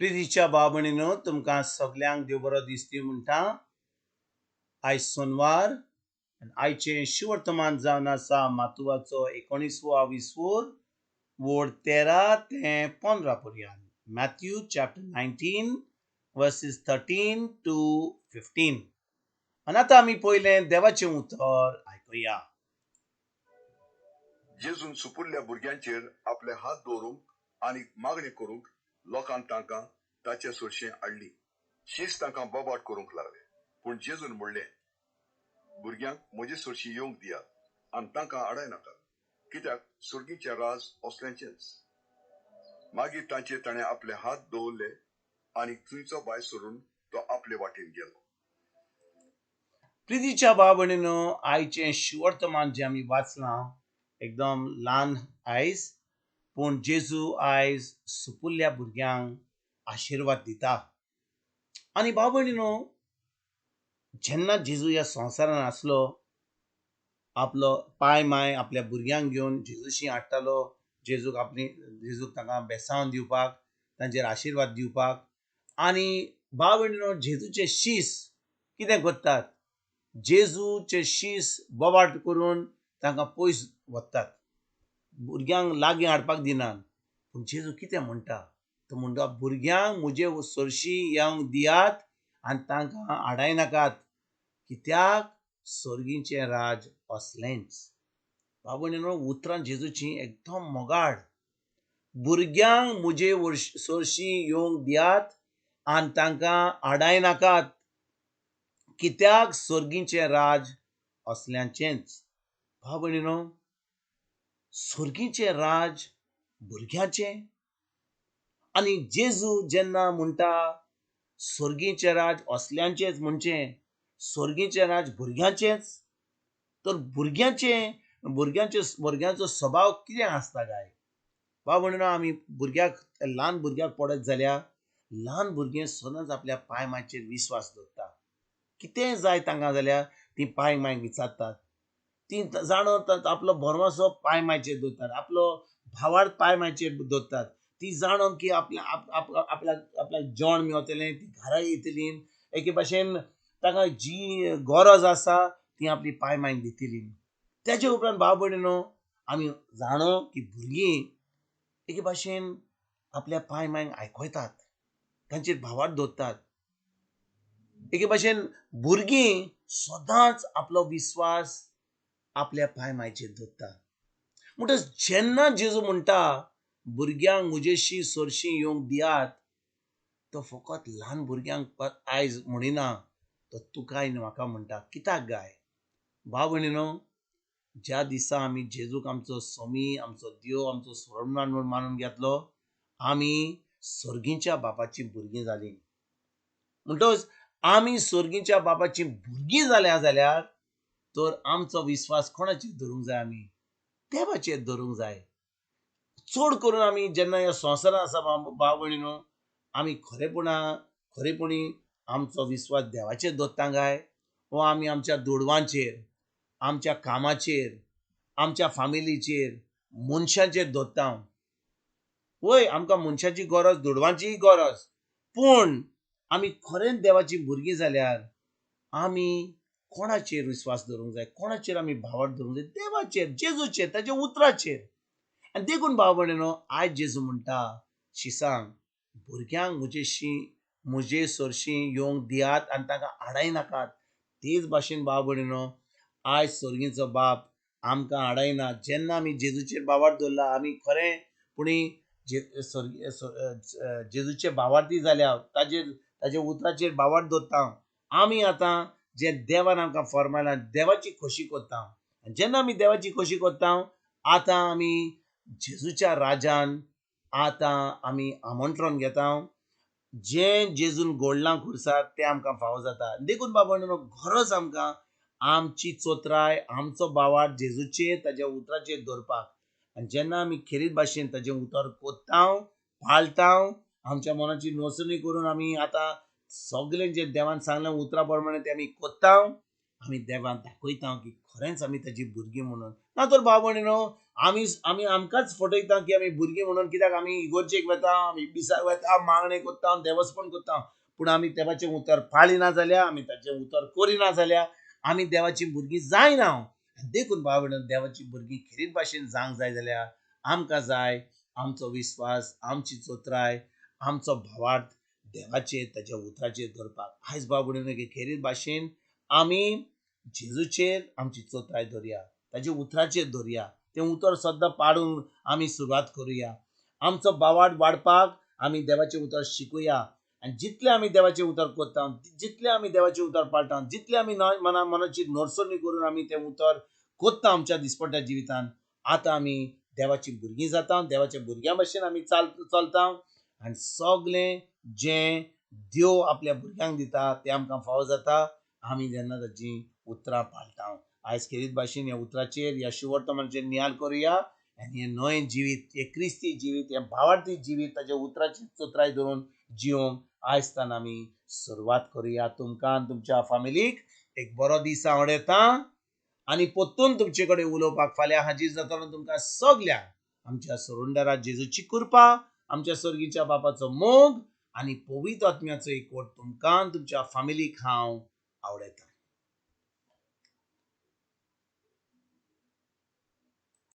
प्रितीच्या भाव भयणीनो, तुमकां सगल्यांक देव बरो दिसती म्हणटा. आयज सोनवार आनी आयचें शिवर्तमान जावन आसा मातुवाचो एकोणिसवो विसवोर वोड 13 ते 15 पर्यंत. Matthew chapter 19 verses 13 to 15. आनी आतां आमी पयलें देवाचें उतर आयकुया. जेजून सुपुरल्या भुरग्यांचेर आपले हात दवरूंक आनी मागणी करूंक लोकांक तांकां ताचे सरशीं हाडली. शीस तांकां बोबाट करूंक लागले. पूण जेजून म्हणलें, भुरग्यांक म्हजे सरशीं येवंक दियात आनी तांकां आडाय नाकात, कित्याक सुर्गीचें राज असल्यांचेंच. मागीर तांचेर ताणें आपले हात दवरले आनी थंयचो भायर सरून तो आपले वाटेन गेलो. प्रितीच्या भाव भयणीनो, आयचें शिवर्तमान जें आमी वाचलां एकदम ल्हान आयज, पूण जेजू आयज सुपुल्ल्या भुरग्यांक आशिर्वाद दिता. आनी भाव भयणीनो, जेन्ना जेजू ह्या संवसारान आसलो, आपलो पाय माय आपल्या भुरग्यांक घेवन जेजूशी हाडटालो, जेजूक आपली जेजूक तांकां बेसावन दिवपाक, तांचेर आशिर्वाद दिवपाक. आनी भाव भयणीनो, जेजूचे शीस कितें करतात, जेजूचे शीस बोबाट करून तांकां पयस व्हरतात, भुरग्यांक लागीं हाडपाक दिनात. पूण जेजू कितें म्हणटा, तो म्हणटा भुरग्यांक म्हजे सरशीं येवंक दियात आनी तांकां आडाय नाकात, कित्याक सर्गीचें राज असलेंच. भाव भयणीनो, उतरां जेजूचीं एकदम मोगाळ. भुरग्यांक म्हजे सरशीं येवंक दियात आनी तांकां आडाय नाकात, कित्याक सर्गीचें राज असल्यांचेंच. भाव भयणीनो, सर्गीचें राज भुरग्यांचें. आनी जेजू जेन्ना म्हणटा सर्गीचें राज असल्यांचेंच, म्हणचें सर्गीचें राज भुरग्यांचेंच, तर भुरग्यांचें भुरग्यांचे भुरग्यांचो स्वभाव कितें आसता काय? भाव भयणीनो, आमी भुरग्याक ल्हान भुरग्याक पडत जाल्यार ल्हान भुरगें सदांच आपल्या पांय मायचेर विस्वास दवरता. कितेंय जाय तांकां जाल्यार तीं पांय मायक विचारतात, तीं जाणो आपलो भरवंसो पांय मायचेर दवरतात, आपलो भावार्थ पांय मायचेर दवरतात. ती जाणोन की आपल्या आपल्याक आपल्याक जेवण मेवतलें, ती घरा येतली, एके भाशेन तांकां जी गरज आसा ती आपली पांय मायक दितली. तेजे उपरांत भाव भयणीनो, आमी जाणो की भुरगीं एके भाशेन आपल्या पांय मायक आयकयतात, तांचेर भावार्थ दवरतात. एके भाशेन भुरगीं सदांच आपलो विस्वास आपल्या पांय मायचेर दवरता. म्हणटच जेन्ना जेजू म्हणटा भुरग्यांक म्हजेशी सरशीं येवंक दियात, तो फकत ल्हान भुरग्यांक आयज म्हणिना, तो तुकाय म्हाका म्हणटा. कित्याक गाय? भाव भयणीनो, ज्या दिसा आमी जेजूक आमचो स्वामी, आमचो देव, आमचो सोडणार म्हूण मानून घेतलो, आमी सर्गीच्या बापाची भुरगीं जालीं. म्हणटच आमी सर्गीच्या बापाची भुरगीं जाल्या जाल्यार तर आमचो विस्वास कोणाचेर धरूंक जाय? आमी देवाचेर धरूंक जाय. चड करून आमी जेन्ना ह्या संवसारांत आसा भाव भयणीनो, आमी खरेपणी आमचो विस्वास देवाचेर दवरता काय, वो आमी आमच्या दुडवांचेर, आमच्या कामाचेर, आमच्या फामिलीचेर, मनशांचेर दवरता? वय, आमकां मनशाची गरज, दुडवांचीय गरज, पूण आमी खरेंच देवाची भुरगीं जाल्यार आमी कोणाचेर विस्वास दवरूंक जाय, कोणाचेर आमी भावार्थ दवरूंक जाय? देवाचेर, जेजूचेर, ताच्या उतराचेर. आनी देखून भाव भयणीनो, आयज जेजू म्हणटा शिसांक, भुरग्यांक म्हजे सरशीं येवंक दियात आनी तांकां आडाय नाकात. तेच भाशेन भाव भयणीनो, आयज सर्गीचो बाप आमकां आडायना. जेन्ना आमी जेजूचेर भावार्थ दवरला, आमी खरें पुणी जेजूचे भावार्थी जाल्या, ताजे उतराचेर भावार्थ दवरता, आमी आतां जे देवान आमकां फर्मायला देवाची खोशी करता. जेन्ना आमी देवाची खोशी करता, आतां आमी जेजूच्या राजान आतां आमी आमंत्रण घेता. जें जेजून गोडलां खुर्सार तें आमकां फावो जाता. देखून बाबा, गरज आमकां आमची चोत्राय, आमचो भावार्थ जेजूचेर, ताज्या उतराचेर दवरपाक. आनी जेन्ना आमी खेरीत भाशेन ताजें उतर कोत्ता, पाळटा, आमच्या मनाची नोसणी करून आमी आतां सगळें जें देवान सांगलें उतरा प्रमाणे तें आमी कोत्ता, आमी देवान दाखयता की खरेंच आमी ताजी भुरगीं म्हणून. ना तर भाव भयणीनो, आमी आमी आमकांच फटयता की आमी भुरगीं म्हणून, कित्याक आमी इगोर्जेक वता, आमी मिसाक वता, मागणें करता, देवस्पण करता, पूण आमी देवाचें उतर पाळिना जाल्यार, आमी ताचें उतर करिना जाल्यार आमी देवाचीं भुरगीं जायना. देखून भाव भयण, देवाचीं भुरगीं खेरीत भाशेन जावंक जाय जाल्यार आमकां जाय आमचो विस्वास, आमची चोत्राय, आमचो भावार्थ देवाचेर, ताच्या उतराचेर दवरपाक. आयज भाव भयणीनो, खेरीत भाशेन आमी जेजूचेर आमची चोत्राय दवरया, ताच्या उतराचेर दवरया, तें उतर सद्दां पाडून आमी सुरवात करुया. आमचो भावार्थ वाडपाक आमी देवाचें उतर शिकुया. आनी जितलें आमी देवाचें उतर करता, जितलें आमी देवाचें उतर पाळटा, जितलें आमी मना मनाची नरसणी करून आमी तें उतर करता आमच्या दिसपट्ट्या जिवितान, आतां आमी देवाचीं भुरगीं जाता, देवाच्या भुरग्यां भशेन आमी चलता आनी सगलें जें देव आपल्या भुरग्यांक दिता तें आमकां फावो जाता आमी जेन्ना ताचीं उतरां पाळटा. आयज खेरीत भाशेन ह्या उतराचेर, ह्या शुवर्तमानाचेर नियाळ करुया आनी हें नवें जिवीत, हें क्रिस्ती जिवीत, हें भावार्थी जिवीत ताच्या उतराची चतुराय धरून जिवंक आयज तान आमी सुरवात करुया. तुमकां आनी तुमच्या फामिलीक एक बरो दीस आवडटा आनी परतून तुमचे कडेन उलोवपाक फाल्यां हाजीर जातलो. तुमकां सगल्यांक आमच्या सरुंडरा जेजूची कृपा, आमच्या सर्गीच्या बापाचो मोग आनी पवित्र आत्म्याचो एकवट तुमकां तुमच्या फामिलीक हांव आवडटा.